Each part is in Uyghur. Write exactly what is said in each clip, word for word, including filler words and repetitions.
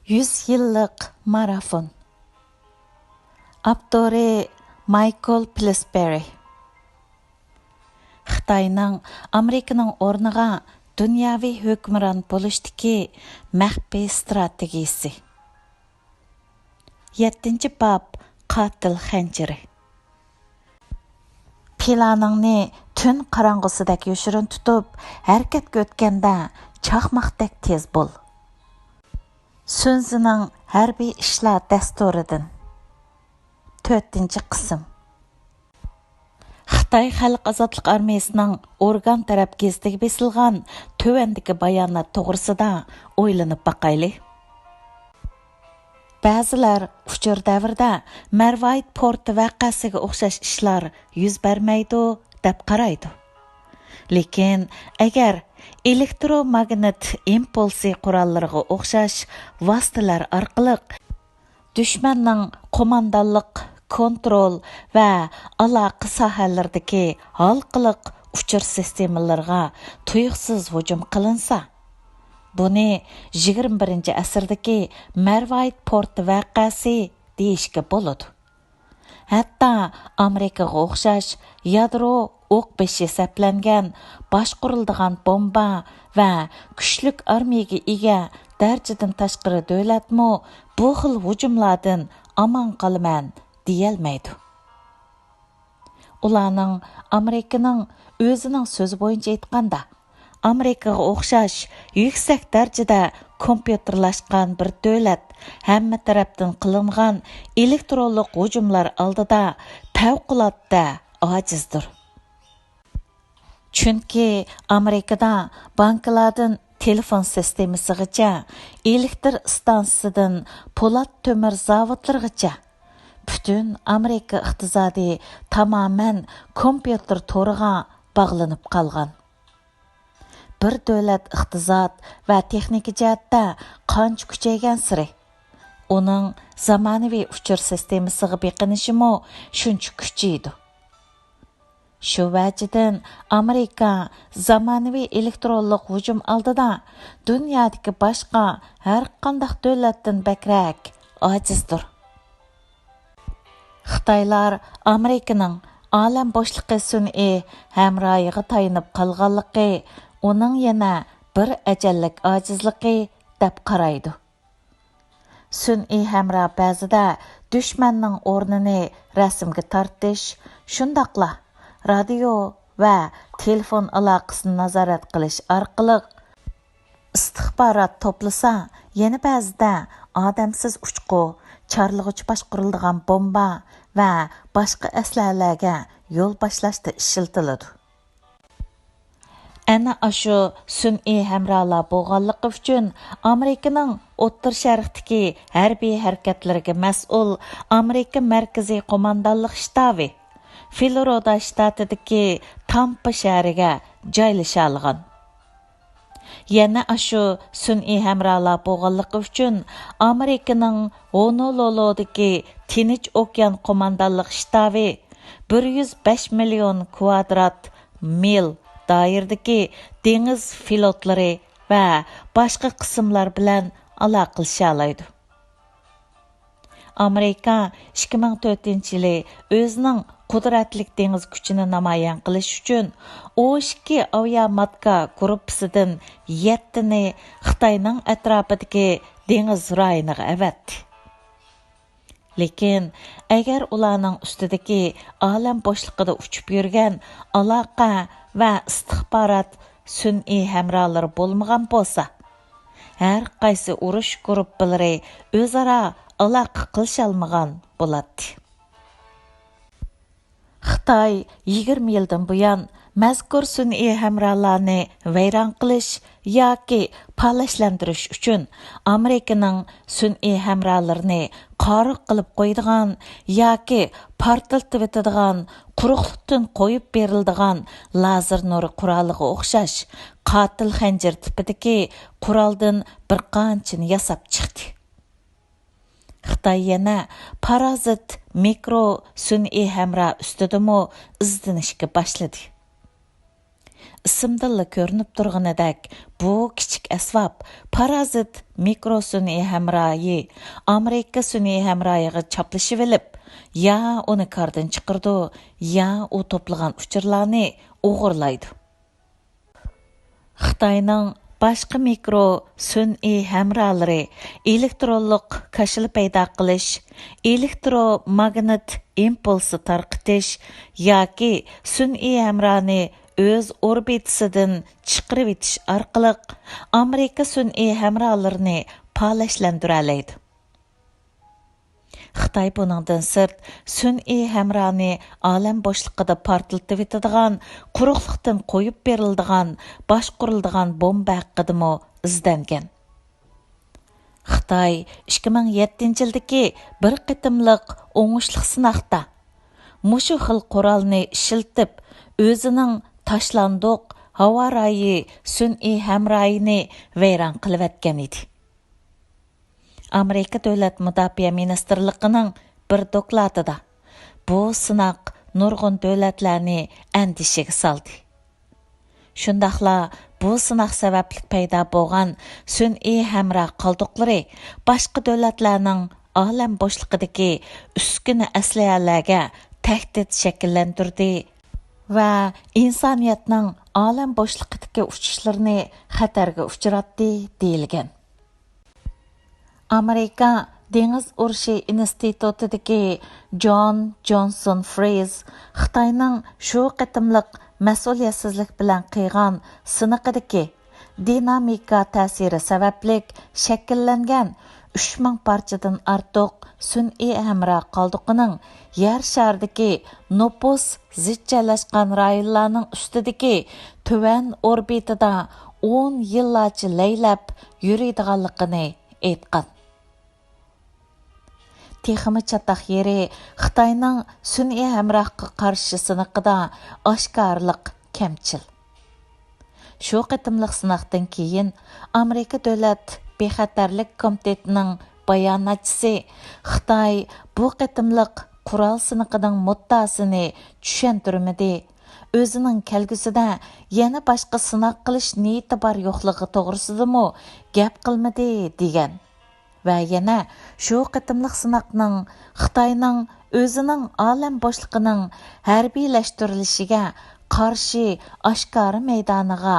يۈز يىللىق مارافون. ئاپتورى مايكل پىلسبېرى. خىتاينىڭ ئامېرىكىنىڭ ئورنىغا دۇنياۋى ھۆكۈمران بولۇشتىكى مەخپىي ستراتېگىيىسى. يەتتىنچى باب، قاتىل خەنجىرى. پىلانىڭنى تۈن قاراڭغۇسىدەك يوشۇرۇن تۇتۇپ، ھەرىكەتكە ئۆتكەندە چاقماقتەك تېز بول. سۈنزىنىڭ ھەربىي ئىشلار دەستۇرىدىن. تۆتىنچى قىسىم. خىتاي خەلق ئازادلىق ئارمىيىسىنىڭ ئورگان تەرەپ گېزىتىگە بېسىلغان تۆۋەندىكى بايانات توغرىسىدا ئويلىنىپ باقايلى. بەزىلەر ئۇچۇر دەۋرىدە مەرۋايىت پورتى ۋەقەسىگە ئوخشاش ئىشلار يۈز بەرمەيدۇ، دەپ قارايدۇ. لېكىن ئەگەر ئېلېكتروماگنىت ئىمپۇلسى قوراللىرىغا ئوخشاش ۋاسىتىلەر ئارقىلىق دۈشمەننىڭ قوماندانلىق، كونترول ۋە ئالاقە ساھەلىرىدىكى ھالقىلىق ئۇچۇر سىستېمىلىرىغا تۇيۇقسىز ھۇجۇم قىلىنسا، بۇنى يىگىرمە بىرىنچى ئەسىردىكى مەرۋايىت پورتى ۋەقەسى دېيىشكە بولىدۇ. ھەتتا ئامېرىكىغا ئوخشاش يادرو ئوق بېشى سەپلەنگەن، باشقۇرۇلىدىغان بومبا ۋە كۈچلۈك ئارمىيەگە ئىگە دەرىجىدىن تاشقىرى دۆلەتمۇ بۇ خىل ھۇجۇملاردىن ئامان قالىمەن دېيەلمەيدۇ. ئۇلارنىڭ، ئامېرىكىنىڭ، ئۆزىنىڭ سۆزى بويىچە ئېيتقاندا، ئامېرىكىغا ئوخشاش يۈكسەك دەرىجىدە كومپيۇتېرلاشقان بىر دۆلەت ھەممە تەرەپتىن قىلىنغان ئېلېكترونلۇق ھۇجۇملار ئالدىدا پەۋقۇلئاددە ئاجىزدۇر. چۈنكى ئامېرىكىدا بانكىلاردىن تېلېفون سىستېمىسىغىچە، ئېلېكتر ئىستانسىسىدىن پولات تۆمۈر زاۋۇتلىرىغىچە، پۈتۈن ئامېرىكا ئىقتىسادى تامامەن كومپيۇتېر تورىغا باغلىنىپ قالغان. بىر دۆلەت ئىقتىساد ۋە تېخنىكا جەھەتتە قانچە كۈچەيگەنسېرى، ئۇنىڭ زامانىۋى ئۇچۇر سىستېمىسىغا بېقىنىشىمۇ شۇنچە كۈچىيىدۇ. شۇ ۋەجىدىن ئامېرىكا زامانىۋى ئېلېكترونلۇق ھۇجۇم ئالدىدا دۇنيادىكى باشقا ھەرقانداق دۆلەتتىن بەكرەك ئاجىزدۇر. خىتايلار ئامېرىكىنىڭ ئالەم بوشلۇقى سۈنئىي ھەمراھىغا تايىنىپ قالغانلىقى ئۇنىڭ يەنە بىر ئەجەللىك ئاجىزلىقى دەپ قارايدۇ. سۈنئىي ھەمراھ بەزىدە دۈشمەننىڭ ئورنىنى رەسىمگە تارتىش، شۇنداقلا رادىيو ۋە تېلېفون ئالاقىسىنى نازارەت قىلىش ئارقىلىق ئىستىخبارات توپلىسا، يەنە بەزىدە ئادەمسىز ئۇچقۇ، چارلىغۇچ باشقۇرۇلىدىغان بومبا ۋە باشقا ئەسلىھەلەرگە يول باشلاشتا ئىشلىتىلىدۇ. ئەنە ئاشۇ سۈنئىي ھەمراھلار بولغانلىقى ئۈچۈن، ئامېرىكىنىڭ ئوتتۇرا شەرقتىكى ھەربىي ھەرىكەتلىرىگە مەسئۇل ئامېرىكا مەركىزىي قوماندانلىق شتابى فلوریدا شتاتىدىكى تامپا شەھىرىگە جايلىشالىغان. يەنە ئاشۇ سۈنئىي ھەمراھلار بولغانلىقى ئۈچۈن، ئامېرىكىنىڭ ھونولولۇدىكى تىنچ ئوكيان قوماندانلىق شتابى بىر يۈز بەش مىليون كۋادرات مىل دائىرىدىكى دېڭىز فلوتلىرى ۋە باشقا قىسىملار بىلەن ئالاقىلىشالايدۇ. ئامېرىكا ئىككى مىڭ تۆتىنچى يىلى ئۆزىنىڭ قۇدرەتلىك دېڭىز كۈچىنى نامايان قىلىش ئۈچۈن، ئون ئىككى ئاۋىئاماتكا گۇرۇپپىسىدىن يەتتىنى خىتاينىڭ ئەتراپىدىكى دېڭىز رايونىغا ئەۋەتتى. لېكىن ئەگەر ئۇلارنىڭ ئۈستىدىكى ئالەم بوشلۇقىدا ئۇچۇپ يۈرگەن ئالاقە ۋە ئىستىخبارات سۈنئىي ھەمراھلىرى بولمىغان بولسا، ھەر قايسى ئۇرۇش گۇرۇپپىلىرى ئۆزئارا ئالاقە قىلىشالمىغان بولاتتى. خىتاي يىگىرمە يىلدىن بۇيان مەزكۇر سۈنئىي ھەمراھلارنى ۋەيران قىلىش ياكى پالەچلەندۈرۈش ئۈچۈن ئامېرىكىنىڭ سۈنئىي ھەمراھلىرىنى قارا قىلىپ قويىدىغان ياكى پارتلىتىۋېتىدىغان، قۇرۇقلۇقتىن قويۇپ بېرىلىدىغان لازېر نۇرى قورالىغا ئوخشاش قاتىل خەنجەر تىپىدىكى قورالدىن بىر قانچىنى ياساپ چىقتى. خىتاي يەنە پارازىت مىكرو سۈنئىي ھەمراھ ئۈستىدىمۇ ئىزدىنىشكە باشلىدى. ئىسىمدىنلا كۆرۈنۈپ تۇرغىنىدەك، بۇ كىچىك ئەسۋاب پارازىت مىكرو سۈنئىي ھەمراھى، ئامېرىكا سۈنئىي ھەمراھىغا چاپلىشىۋېلىپ، يا ئۇنى كاردىن چىقىرىدۇ، يا ئۇ توپلىغان ئۇچۇرلارنى ئوغرىلايدۇ. خىتاينىڭ باشقا مىكرو سۈنئىي ھەمراھلىرى ئېلېكترونلۇق كاشىلا پەيدا قىلىش، ئېلېكتروماگنىت ئىمپۇلسى تارقىتىش ياكى سۈنئىي ھەمراھنى ئۆز ئوربىتىسىدىن چىقىرىۋېتىش ئارقىلىق ئامېرىكا سۈنئىي ھەمراھلىرىنى پالەچلەندۈرەلەيدۇ. خىتاي بۇنىڭدىن سىرت، سۈنئىي ھەمراھنى ئالەم بوشلۇقىدا پارتلىتىۋېتىدىغان، قۇرۇقلۇقتىن قويۇپ بېرىلىدىغان، باشقۇرۇلىدىغان بومبا ھەققىدىمۇ ئىزدەنگەن. خىتاي ئىككى مىڭ يەتتىنچى يىلدىكى بىر قېتىملىق ئوڭۇشلۇق سىناقتا مۇشۇ خىل قورالنى ئىشلىتىپ، ئۆزىنىڭ تاشلاندۇق ھاۋا رايى سۈنئىي ھەمراھىنى ۋەيران قىلىۋەتكەن ئىدى. ئامېرىكا دۆلەت مۇداپىئە مىنىستىرلىقىنىڭ بىر دوكلاتىدا، بۇ سىناق نۇرغۇن دۆلەتلەرنى ئەندىشىگە سالدى. شۇنداقلا بۇ سىناق سەۋەبلىك پەيدا بولغان سۈنئىي ھەمراھ قالدۇقلىرى باشقا دۆلەتلەرنىڭ ئالەم بوشلۇقىدىكى ئۈسكۈنە ئەسلىھەلەرگە تەھدىت شەكىللەندۈردى ۋە ئىنسانىيەتنىڭ ئالەم بوشلۇقىدىكى ئۇچۇشلىرىنى خەتەرگە ئۇچراتتى، دېيىلگەن. ئامېرىكا دېڭىز ئۇرۇشى ئىنستىتۇتىدىكى جون جونسون فرېيز خىتاينىڭ شۇ قېتىملىق مەسئۇلىيەتسىزلىك بىلەن قىلغان سىنىقىدىكى دىنامىكا تەسىرى سەۋەبلىك شەكىللەنگەن ئۈچ مىڭ پارچىدىن ئارتۇق سۈنئىي ھەمراھ قالدۇقىنىڭ يەر شارىدىكى نوپۇس زىچ جايلاشقان رايونلارنىڭ ئۈستىدىكى تۆۋەن ئوربىتىدا ئون يىللارچە لەيلەپ يۈرىدىغانلىقىنى ئېيتقان. تېخىمۇ چاتاق يېرى، خىتاينىڭ سۈنئىي ھەمراھقا قارشى سىنىقىدا ئاشكارىلىق كەمچىل. شۇ قېتىملىق سىناقتىن كېيىن، ئامېرىكا دۆلەت بىخەتەرلىك كومىتېتىنىڭ باياناتچىسى خىتاي بۇ قېتىملىق قورال سىنىقىنىڭ مۇددىئاسىنى چۈشەندۈرمىدى، ئۆزىنىڭ كەلگۈسىدە يەنە باشقا سىناق قىلىش نىيىتى بار يوقلۇقى توغرىسىدىمۇ گەپ قىلمىدى، دېگەن. ۋە يەنە شۇ قېتىملىق سىناقنىڭ خىتاينىڭ ئۆزىنىڭ ئالەم بوشلۇقىنىڭ ھەربىيلەشتۈرۈلۈشىگە قارشى ئاشكارا مەيدانىغا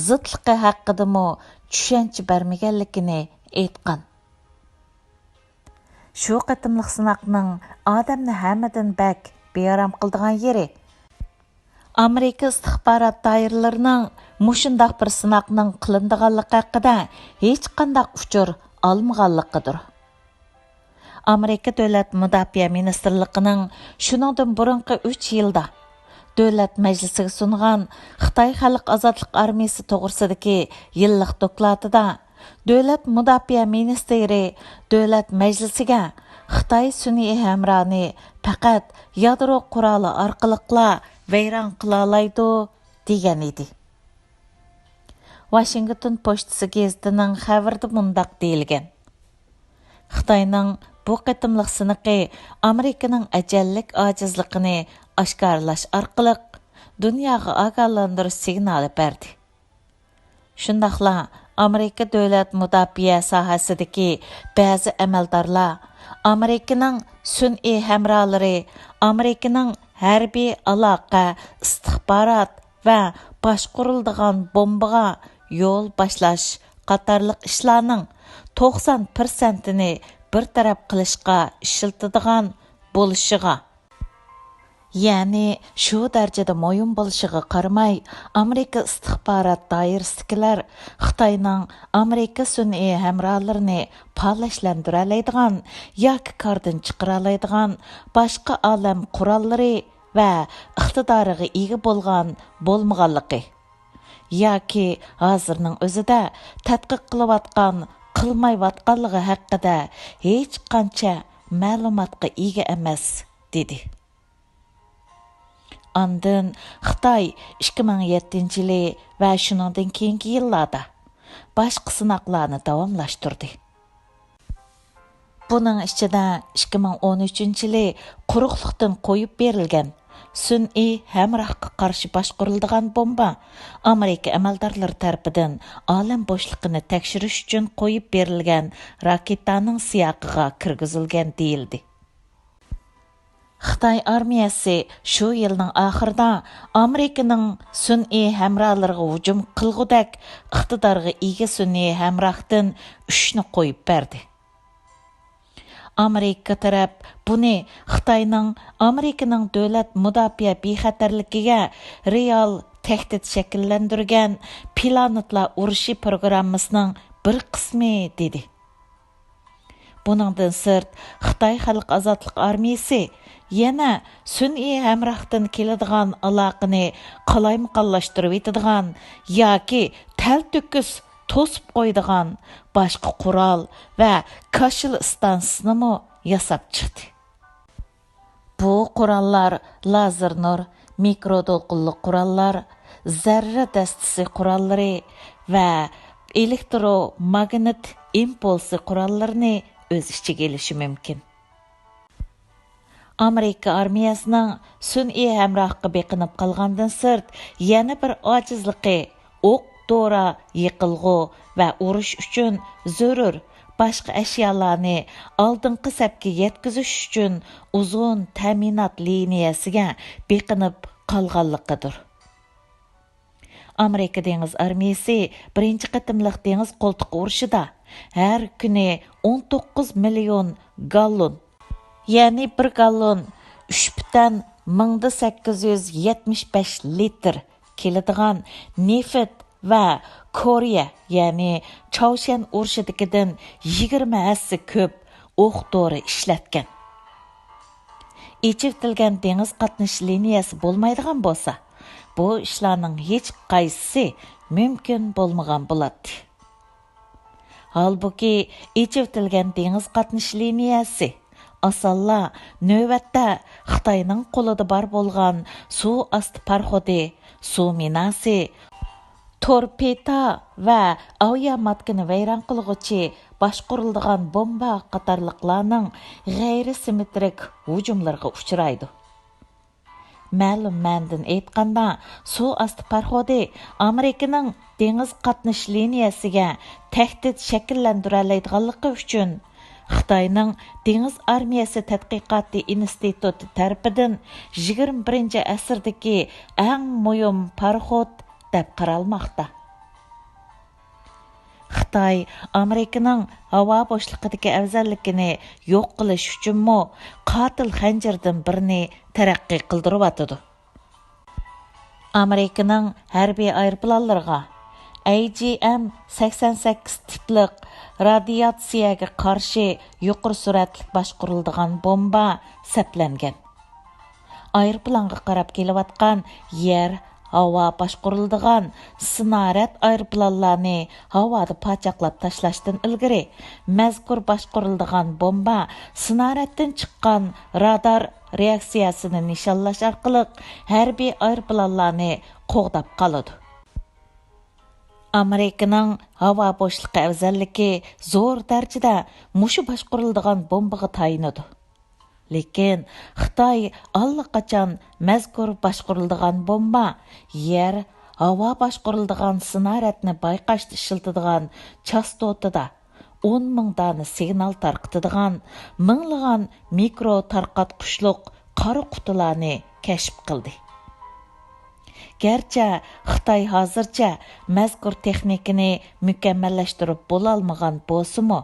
زىتلىقى ھەققىدىمۇ چۈشەنچە بەرمىگەنلىكىنى ئېيتقان. شۇ قېتىملىق سىناقنىڭ ئادەمنى ھەممىدىن بەك بىئارام قىلىدىغان يېرى، ئامېرىكا ئىستىخبارات دائىرىلىرىنىڭ مۇشۇنداق بىر سىناقنىڭ قىلىنىدىغانلىقى ھەققىدە ھېچقانداق ئۇچۇر ئالمىغانلىقىدۇر. ئامېرىكا دۆلەت مۇداپىئە مىنىستىرلىقىنىڭ شۇنىڭدىن بۇرۇنقى ئۈچ يىلدا دۆلەت مەجلىسىگە سۇنغان خىتاي خەلق ئازادلىق ئارمىيىسى توغرىسىدىكى يىللىق دوكلاتىدا، دۆلەت مۇداپىئە مىنىستىرى دۆلەت مەجلىسىگە خىتاي سۈنئىي ھەمراھنى پەقەت يادرو قورالى ئارقىلىقلا ۋەيران قىلالايدۇ، دېگەن ئىدى. ۋاشىنگتون پوچتىسى گېزىتىنىڭ خەۋىرىدە مۇنداق دېيىلگەن: خىتاينىڭ بۇ قېتىملىق سىنىقى ئامېرىكىنىڭ ئەجەللىك ئاجىزلىقىنى ئاشكارىلاش ئارقىلىق دۇنياغا ئاگاھلاندۇرۇش سىگنالى بەردى. شۇنداقلا ئامېرىكا دۆلەت مۇداپىئە ساھەسىدىكى بەزى ئەمەلدارلار ئامېرىكىنىڭ سۈنئىي ھەمراھلىرى ئامېرىكىنىڭ ھەربىي ئالاقە، ئىستىخبارات ۋە باشقۇرۇلىدىغان بومبىغا يول باشلاش قاتارلىق ئىشلارنىڭ توقسان پىرسەنتىنى بىر تەرەپ قىلىشقا ئىشلىتىدىغان بولۇشىغا، يەنى شۇ دەرىجىدە مۇھىم بولۇشىغا قارىماي، ئامېرىكا ئىستىخبارات دائىرىسىدىكىلەر خىتاينىڭ ئامېرىكا سۈنئىي ھەمراھلىرىنى پالەچلەندۈرەلەيدىغان ياكى كاردىن چىقىرالايدىغان باشقا ئالەم قوراللىرى ۋە ئىقتىدارىغا ئىگە بولغان بولمىغانلىقى ياكى ھازىرنىڭ ئۆزىدە تەتقىق قىلىۋاتقان، قىلمايۋاتقانلىقى ھەققىدە ھېچقانچە مەلۇماتقا ئىگە ئەمەس، دېدى. ئاندىن خىتاي ئىككى مىڭ يەتتىنچى يىلى ۋە شۇنىڭدىن كېيىنكى يىللاردا باشقا سىناقلارنى داۋاملاشتۇردى. بۇنىڭ ئىچىدە ئىككى مىڭ ئون ئۈچىنچى يىلى قۇرۇقلۇقتىن قويۇپ بېرىلگەن سۈنئىي ھەمراھقا قارشى باشقۇرۇلىدىغان بومبا ئامېرىكا ئەمەلدارلىرى تەرىپىدىن ئالەم بوشلۇقىنى تەكشۈرۈش ئۈچۈن قويۇپ بېرىلگەن راكېتانىڭ سىياقىغا كىرگۈزۈلگەن دېيىلدى. خىتاي ئارمىيەسى شۇ يىلنىڭ ئاخىرىدا ئامېرىكىنىڭ سۈنئىي ھەمراھلىرىغا ھۇجۇم قىلغۇدەك ئىقتىدارغا ئىگە سۈنئىي ھەمراھتىن ئۈچنى قويۇپ بەردى. ئامېرىكا تەرەپ بۇنى خىتاينىڭ ئامېرىكىنىڭ دۆلەت مۇداپىئە بىخەتەرلىكىگە رېئال تەھدىت شەكىللەندۈرگەن پىلانېتلار ئۇرۇشى پروگراممىسىنىڭ بىر قىسمى دېدى. بۇنىڭدىن سىرت، خىتاي خەلق ئازادلىق ئارمىيىسى يەنە سۈنئىي ھەمراھتىن كېلىدىغان ئالاقىنى قالايمىقانلاشتۇرۇۋېتىدىغان ياكى تەلتۆكۈس توسۇپ قويىدىغان باشقا قورال ۋە كاشىلا ئىستانسىسىنىمۇ ياساپ چىقتى. بۇ قوراللار لازېر نۇر، مىكرو دولقۇنلۇق قوراللار، زەررە دەستىسى قوراللىرى ۋە ئېلېكتروماگنىت ئىمپۇلسى قوراللىرىنى ئۆز ئىچىگە ئېلىشى مۇمكىن. ئامېرىكا ئارمىيەسىنىڭ سۈنئىي ھەمراھقا بېقىنىپ قالغاندىن سىرت، يەنە بىر ئاجىزلىقى ئوق دورا، يېقىلغۇ ۋە ئۇرۇش ئۈچۈن زۆرۈر باشقا ئەشيالارنى ئالدىنقى سەپكە يەتكۈزۈش ئۈچۈن ئۇزۇن تەمىنات لىنىيەسىگە بېقىنىپ قالغانلىقىدۇر. ئامېرىكا دېڭىز ئارمىيىسى بىرىنچى قېتىملىق دېڭىز قولتۇقى ئۇرۇشىدا ھەر كۈنى ئون توققۇز مىليون گاللون، يەنى بىر گاللون ئۈچ پۈتۈن مىڭدا سەككىز يۈز يەتمىش بەش لىتىر كېلىدىغان نېفىت ۋە كورېيە، يەنى چاۋشيەن ئۇرۇشىدىكىدىن يىگىرمە ھەسسە كۆپ ئوق دورا ئىشلەتكەن. ئېچىۋېتىلگەن دېڭىز قاتنىشى لىنىيەسى بولمايدىغان بولسا، بۇ ئىشلارنىڭ ھېچقايسىسى مۇمكىن بولمىغان بولاتتى. ھالبۇكى، ئېچىۋېتىلگەن دېڭىز قاتنىشى لىنىيەسى ئاسانلا نۆۋەتتە خىتاينىڭ قولىدا بار بولغان سۇ ئاستى پاراخوتى، سۇ مىناسى، تورپېدا ۋە ئاۋىئاماتكىنى ۋەيران قىلغۇچى باشقۇرۇلىدىغان بومبا قاتارلىقلارنىڭ غەيرىي سىممېترىك ھۇجۇملىرىغا ئۇچرايدۇ. مەلۇم مەنىدىن ئېيتقاندا، سۇ ئاستى پاراخوتى ئامېرىكىنىڭ دېڭىز قاتنىشى لىنىيەسىگە تەھدىت شەكىللەندۈرەلەيدىغانلىقى ئۈچۈن، خىتاينىڭ دېڭىز ئارمىيەسى تەتقىقاتى ئىنستىتۇتى تەرىپىدىن يىگىرمە بىرىنچى ئەسىردىكى ئەڭ مۇھىم پاراخوت دەپ قارالماقتا. خىتاي ئامېرىكىنىڭ ھاۋا بوشلۇقىدىكى ئەۋزەللىكىنى يوق قىلىش ئۈچۈنمۇ قاتىل خەنجىرىدىن بىرنى تەرەققىي قىلدۇرۇۋاتىدۇ. ئامېرىكىنىڭ ھەربىي ئايروپىلانلىرىغا ئەي جى ئەم سەكسەن سەككىز تىپلىق رادىياتسىيەگە قارشى يۇقىرى سۈرئەتلىك باشقۇرۇلىدىغان بومبا سەپلەنگەن. ئايروپىلانغا قاراپ كېلىۋاتقان يەر، ھاۋا باشقۇرۇلىدىغان سىنارەد ئايروپىلانلارنى ھاۋادا پاچاقلاپ تاشلاشتىن ئىلگىرى، مەزكۇر باشقۇرۇلىدىغان بومبا سىنارەدتىن چىققان رادار رېئاكسىيەسىنى نىشانلاش ئارقىلىق ھەربىي ئايروپىلانلارنى قوغداپ قالىدۇ. ئامېرىكىنىڭ ھاۋا بوشلۇقى ئەۋزەللىكى زور دەرىجىدە مۇشۇ باشقۇرۇلىدىغان بومبىغا تايىنىدۇ. لېكىن خىتاي ئاللىقاچان مەزكۇر باشقۇرۇلىدىغان بومبا يەر، ھاۋا باشقۇرۇلىدىغان سىنارەدنى بايقاشتا ئىشلىتىدىغان چاستوتىدا ئون مىڭ دانە سىگنال تارقىتىدىغان مىڭلىغان مىكرو تارقاتقۇچلۇق قارا قۇتىلارنى كەشىپ قىلدى. گەرچە خىتاي ھازىرچە مەزكۇر تېخنىكىنى مۇكەممەللەشتۈرۈپ بولالمىغان بولسىمۇ،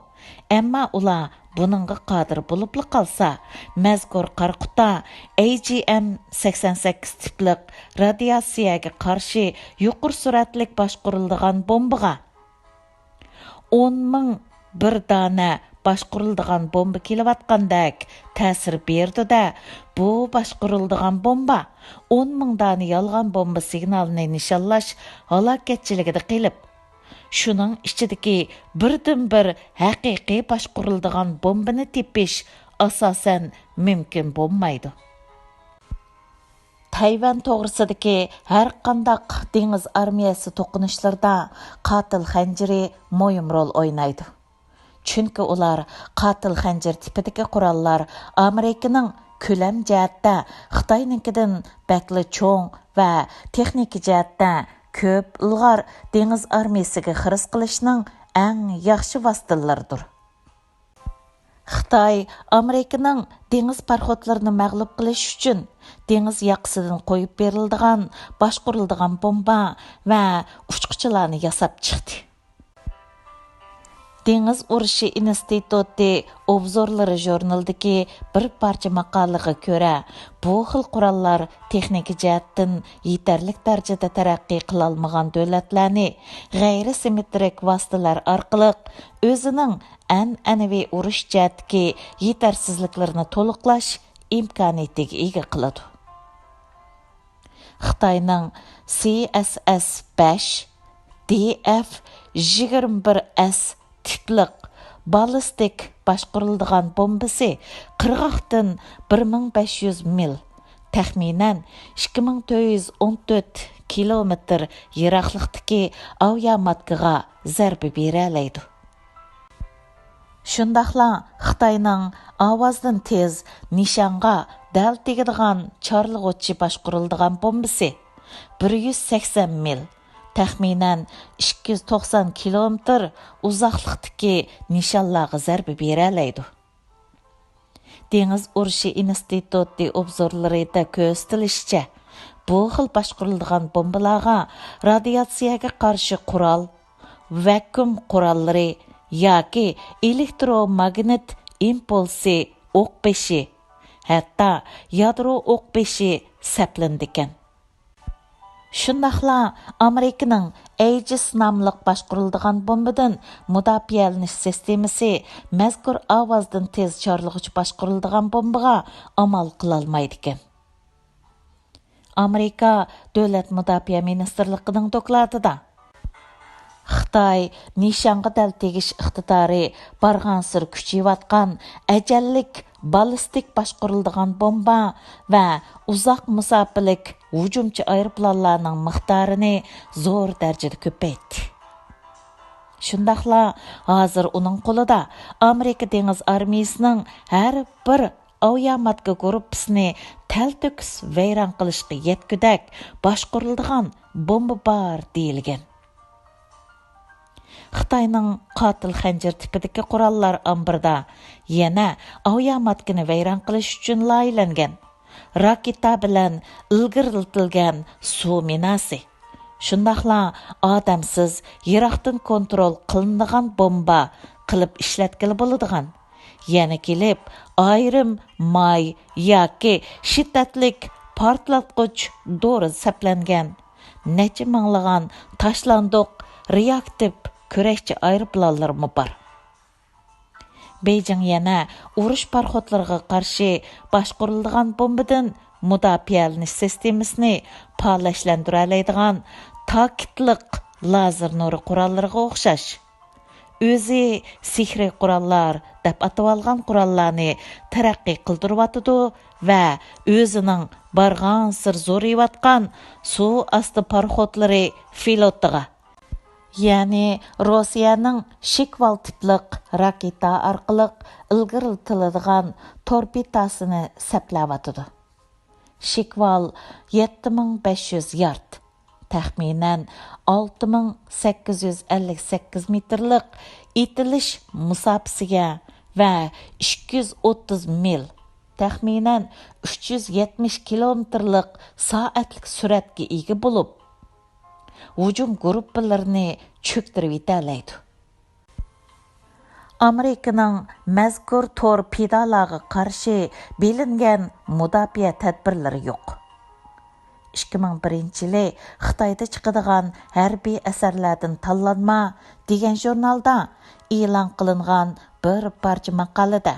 ئەمما ئۇلار بۇنىڭغا قادىر بولۇپلا قالسا، مەزكۇر قارا قۇتا ئەي جى ئەم سەكسەن سەككىز تىپلىق رادىياتسىيەگە قارشى يۇقىرى سۈرئەتلىك باشقۇرۇلىدىغان بومبىغا ئون مىڭ بىر دانە باشقۇرۇلىدىغان بومبا كېلىۋاتقاندەك تەسىر بېرىدۇ-دە، بۇ باشقۇرۇلىدىغان بومبا ئون مىڭ دانە يالغان بومبا سىگنالىنى نىشانلاش ھالاكەتچىلىكىدە قېلىپ، شۇنىڭ ئىچىدىكى بىردىنبىر ھەقىقىي باشقۇرۇلىدىغان بومبىنى تېپىش ئاساسەن مۇمكىن بولمايدۇ. تەيۋەن توغرىسىدىكى ھەرقانداق دېڭىز ئارمىيەسى توقۇنۇشلىرىدا قاتىل خەنجىرى مۇھىم رول ئوينايدۇ. چۈنكى ئۇلار قاتىل خەنجىر تىپىدىكى قوراللار ئامېرىكىنىڭ كۆلەم جەھەتتە خىتاينىڭكىدىن بەكلا چوڭ ۋە تېخنىكا جەھەتتە كۆپ ئىلغار دېڭىز ئارمىيەسىگە خىرىس قىلىشنىڭ ئەڭ ياخشى ۋاسىتىلىرىدۇر. خىتاي ئامېرىكىنىڭ دېڭىز پاراخوتلىرىنى مەغلۇپ قىلىش ئۈچۈن دېڭىز ياقىسىدىن قويۇپ بېرىلىدىغان باشقۇرۇلىدىغان بومبا ۋە ئۇچقۇچىلارنى ياساپ چىقتى. دېڭىز ئۇرۇشى ئىنستىتۇتى ئوبزورلىرى ژۇرنىلىدىكى بىر پارچە ماقالىغا كۆرە، بۇ خىل قوراللار تېخنىكا جەھەتتىن يېتەرلىك دەرىجىدە تەرەققىي قىلالمىغان دۆلەتلەرنى غەيرىي سىممېترىك ۋاسىتىلەر ئارقىلىق ئۆزىنىڭ ئەنئەنىۋى ئۇرۇش جەھەتتىكى يېتەرسىزلىكلىرىنى تولۇقلاش ئىمكانىيىتىگە ئىگە قىلىدۇ. خىتاينىڭ سى ئەس ئەس بەش، دى ئەف يىگىرمە بىر ئەس تىپلىق باللىستىك باشقۇرۇلىدىغان بومبىسى قىرغاقتىن بىر مىڭ بەش يۈز مىل، تەخمىنەن ئىككى مىڭ تۆت يۈز ئون تۆت كىلومېتىر يىراقلىقتىكى ئاۋىياماتكىغا زەربە بېرەلەيدۇ. شۇنداقلا خىتاينىڭ ئاۋازدىن تېز نىشانغا دەل تېگىدىغان چارلىغۇچى باشقۇرۇلىدىغان بومبىسى بىر يۈز سەكسەن مىل، تەخمىنەن ئىككى يۈز توقسان كىلومېتىر ئۇزاقلىقتىكى نىشانلارغا زەربە بېرەلەيدۇ. دېڭىز ئۇرۇشى ئىنستىتۇتى ئوبزورلىرىدا كۆرسىتىلىشىچە، بۇ خىل باشقۇرۇلىدىغان بومبىلارغا رادىياتسىيەگە قارشى قورال، ۋەكۇئۇم قوراللىرى ياكى ئېلېكتروماگنىت ئىمپۇلسى ئوق بېشى، ھەتتا يادرو ئوق بېشى سەپلىنىدىكەن. شۇنداقلا ئامېرىكىنىڭ ئەيجىس ناملىق باشقۇرۇلىدىغان بومبىدىن مۇداپىئەلىنىش سىستېمىسى مەزكۇر ئاۋازدىن تېز چارلىغۇچ باشقۇرۇلىدىغان بومبىغا ئامال قىلالمايدىكەن. ئامېرىكا دۆلەت مۇداپىئە مىنىستىرلىقىنىڭ دوكلاتىدا، خىتاي نىشانغا دەل تېگىش ئىقتىدارى بارغانسېرى كۈچىيىۋاتقان ئەجەللىك باللىستىك باشقۇرۇلىدىغان بومبا ۋە ئۇزاق مۇساپىلىك ھۇجۇمچى ئايروپىلانلارنىڭ مىقدارىنى زور دەرىجىدە كۆپەيتتى. شۇنداقلا ھازىر ئۇنىڭ قولىدا ئامېرىكا دېڭىز ئارمىيىسىنىڭ ھەر بىر ئاۋىياماتكا گۇرۇپپىسىنى تەلتۆكۈس ۋەيران قىلىشقا يەتكۈدەك باشقۇرۇلىدىغان بومبا بار دېيىلگەن. خىتاينىڭ قاتىل خەنجەر تىپىدىكى قوراللار ئامبىرىدا يەنە ئاۋىياماتكىنى ۋەيران قىلىش ئۈچۈن لايىھەلەنگەن راكېتا بىلەن ئىلگىرىلىتىلگەن سۇ مىناسى، شۇنداقلا ئادەمسىز يىراقتىن كونترول قىلىنىدىغان بومبا قىلىپ ئىشلەتكىلى بولىدىغان، يەنە كېلىپ ئايرىم ماي ياكى شىددەتلىك پارتلاتقۇچ دورا سەپلەنگەن نەچچە مىڭلىغان تاشلاندۇق رېئاكتىپ كۈرەشچى ئايروپىلانلىرىمۇ بار. بېيجىڭ يەنە ئۇرۇش پاراخوتلىرىغا قارشى باشقۇرۇلىدىغان بومبىدىن مۇداپىئەلىنىش سىستېمىسىنى پالەچلەندۈرەلەيدىغان تاكتىكىلىق لازېر نۇرى قوراللىرىغا ئوخشاش، ئۆزى سېھرىي قوراللار دەپ ئاتىۋالغان قوراللارنى تەرەققىي قىلدۇرۇۋاتىدۇ ۋە ئۆزىنىڭ بارغانسېرى زورىيىۋاتقان سۇ ئاستى پاراخوتلىرى فلوتىغا، يەنى روسىيەنىڭ شىكۋال تىپلىق راكېتا ئارقىلىق ئىلگىرىلىتىلىدىغان تورپېداسىنى سەپلەۋاتىدۇ. شىكۋال يەتتە مىڭ بەش يۈز يارد، تەخمىنەن ئالتە مىڭ سەككىز يۈز ئەللىك سەككىز مېتىرلىق ئېتىلىش مۇساپىسىگە ۋە ئىككى يۈز ئوتتۇز مىل، تەخمىنەن ئۈچ يۈز يەتمىش كىلومېتىرلىق سائەتلىك سۈرئەتكە ئىگە بولۇپ، ھۇجۇم گۇرۇپپىلىرىنى چۆكتۈرۈۋېتەلەيدۇ. ئامېرىكىنىڭ مەزكۇر تورپېدالارغا قارشى بېلىنگەن مۇداپىئە تەدبىرلىرى يوق. ئىككى مىڭ بىرىنچى يىلى خىتايدا چىقىدىغان ھەربىي ئەسەرلەردىن تاللانما دېگەن ژۇرنالدا ئېلان قىلىنغان بىر پارچە ماقالىدە،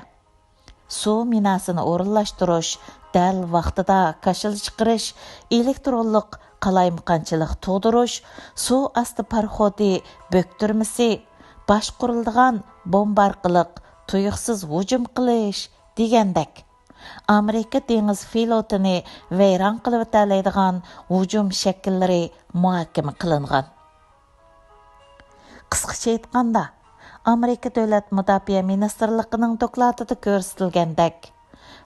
سۇ مىناسىنى ئورۇنلاشتۇرۇش، دەل ۋاقتىدا كاشىلا چىقىرىش، ئېلېكترونلۇق قالايمىقانچىلىق تۇغدۇرۇش، سۇ ئاستى پاراخوتى بۆكتۈرمىسى، باشقۇرۇلىدىغان بومبا ئارقىلىق تۇيۇقسىز ھۇجۇم قىلىش دېگەندەك، ئامېرىكا دېڭىز فلوتىنى ۋەيران قىلىۋېتەلەيدىغان ھۇجۇم شەكىللىرى مۇھاكىمە قىلىنغان. قىسقىچە ئېيتقاندا، ئامېرىكا دۆلەت مۇداپىئە مىنىستىرلىقىنىڭ دوكلاتىدا كۆرسىتىلگەندەك،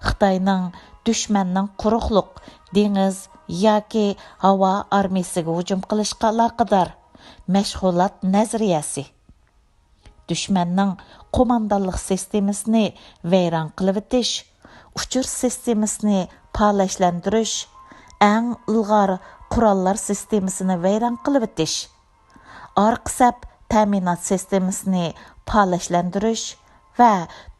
خىتاينىڭ دۈشمەننىڭ قۇرۇقلۇق، دېڭىز ياكى ھاۋا ئارمىيىسىگە ھۇجۇم قىلىشقا ئالاقىدار مەشغۇلات نەزەرىيەسى. دۈشمەننىڭ قوماندانلىق سىستېمىسىنى ۋەيران قىلىۋېتىش، ئۇچۇر سىستېمىسىنى پالەچلەندۈرۈش، ئەڭ ئىلغار قوراللار سىستېمىسىنى ۋەيران قىلىۋېتىش، ئارقا سەپ تەمىنات سىستېمىسىنى پالەچلەندۈرۈش ۋە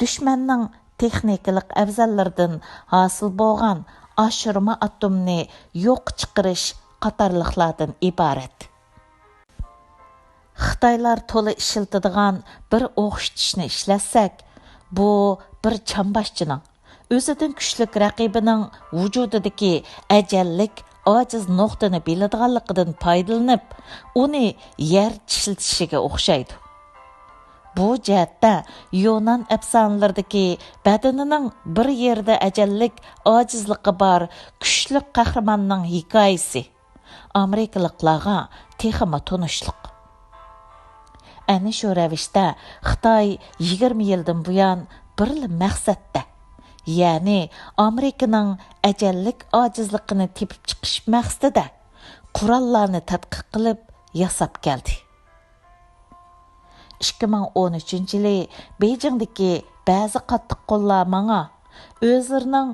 دۈشمەننىڭ تېخنىكىلىق ئەۋزەللىرىدىن ھاسىل بولغان ئاشۇرما ئاتومنى يوققا چىقىرىش قاتارلىقلاردىن ئىبارەت. خىتايلار تولا ئىشلىتىدىغان بىر ئوخشىتىشنى ئىشلەتسەك، بۇ بىر چامباشچىنىڭ ئۆزىدىن كۈچلۈك رەقىبىنىڭ ۋۇجۇدىدىكى ئەجەللىك ئاجىز نۇقتىنى بىلىدىغانلىقىدىن پايدىلىنىپ، ئۇنى يەر چىشلىتىشىگە ئوخشايدۇ. بۇ جەھەتتە يۇنان ئەپسانىلىرىدىكى بەدىنىنىڭ بىر يېرىدە ئەجەللىك ئاجىزلىقى بار كۈچلۈك قەھرىماننىڭ ھېكايىسى ئامېرىكىلىقلارغا تېخىمۇ تونۇشلۇق. ئەنە شۇ رەۋىشتە خىتاي يىگىرمە يىلدىن بۇيان بىرلا مەقسەتتە، يەنى ئامېرىكىنىڭ ئەجەللىك ئاجىزلىقىنى تېپىپ چىقىش مەقسىتىدە قوراللارنى تەتقىق قىلىپ ياساپ كەلدى. ئىككى مىڭ ئون ئۈچىنچى يىلى بېيجىڭدىكى بەزى قاتتىق قوللار ماڭا ئۆزلىرىنىڭ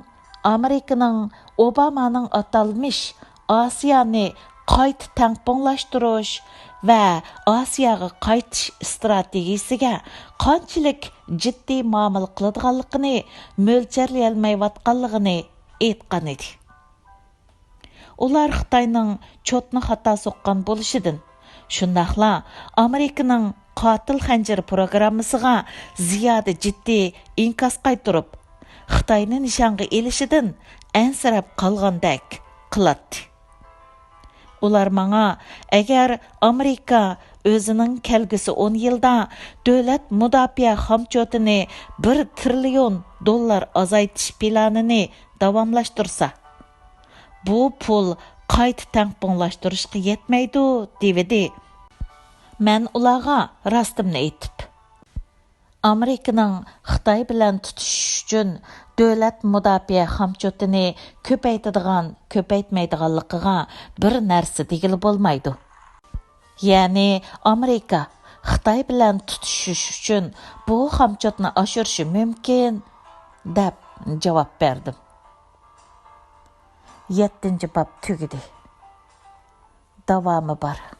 ئامېرىكىنىڭ ئوبامانىڭ ئاتالمىش ئاسىيانى قايتا تەڭپۇڭلاشتۇرۇش ۋە ئاسىياغا قايتىش ئىستراتېگىيىسىگە قانچىلىك جىددىي مۇئامىلە قىلىدىغانلىقىنى مۆلچەرلىيەلمەيۋاتقانلىقىنى ئېيتقان ئىدى. ئۇلار خىتاينىڭ چوتنى خاتا سوققان بولۇشىدىن، شۇنداقلا ئامېرىكىنىڭ قاتىل خەنجىرى پروگراممىسىغا زىيادە جىددىي ئىنكاس قايتۇرۇپ، خىتاينى نىشانغا ئېلىشىدىن ئەنسىرەپ قالغاندەك قىلاتتى. ئۇلار ماڭا، ئەگەر ئامېرىكا ئۆزىنىڭ كەلگۈسى ئون يىلدا دۆلەت مۇداپىئە خامچوتىنى بىر تىرىليون دوللار ئازايتىش پىلانىنى داۋاملاشتۇرسا، بۇ پۇل قايتا تەڭپۇڭلاشتۇرۇشقا يەتمەيدۇ، دېۋىدى. مەن ئۇلارغا راستىمنى ئېيتىپ، ئامېرىكىنىڭ خىتاي بىلەن تۇتىشىش ئۈچۈن دۆلەت مۇداپىئە خامچوتىنى كۆپەيتىدىغان، كۆپەيتمەيدىغانلىقىغا بىر نەرسە دېگىلى بولمايدۇ. يەنى ئامېرىكا خىتاي بىلەن تۇتىشىش ئۈچۈن بۇ خامچوتنى ئاشۇرۇشى مۇمكىن، دەپ جاۋاب بەردىم. يەتتىنچى باب تۈگىدى. داۋامى بار.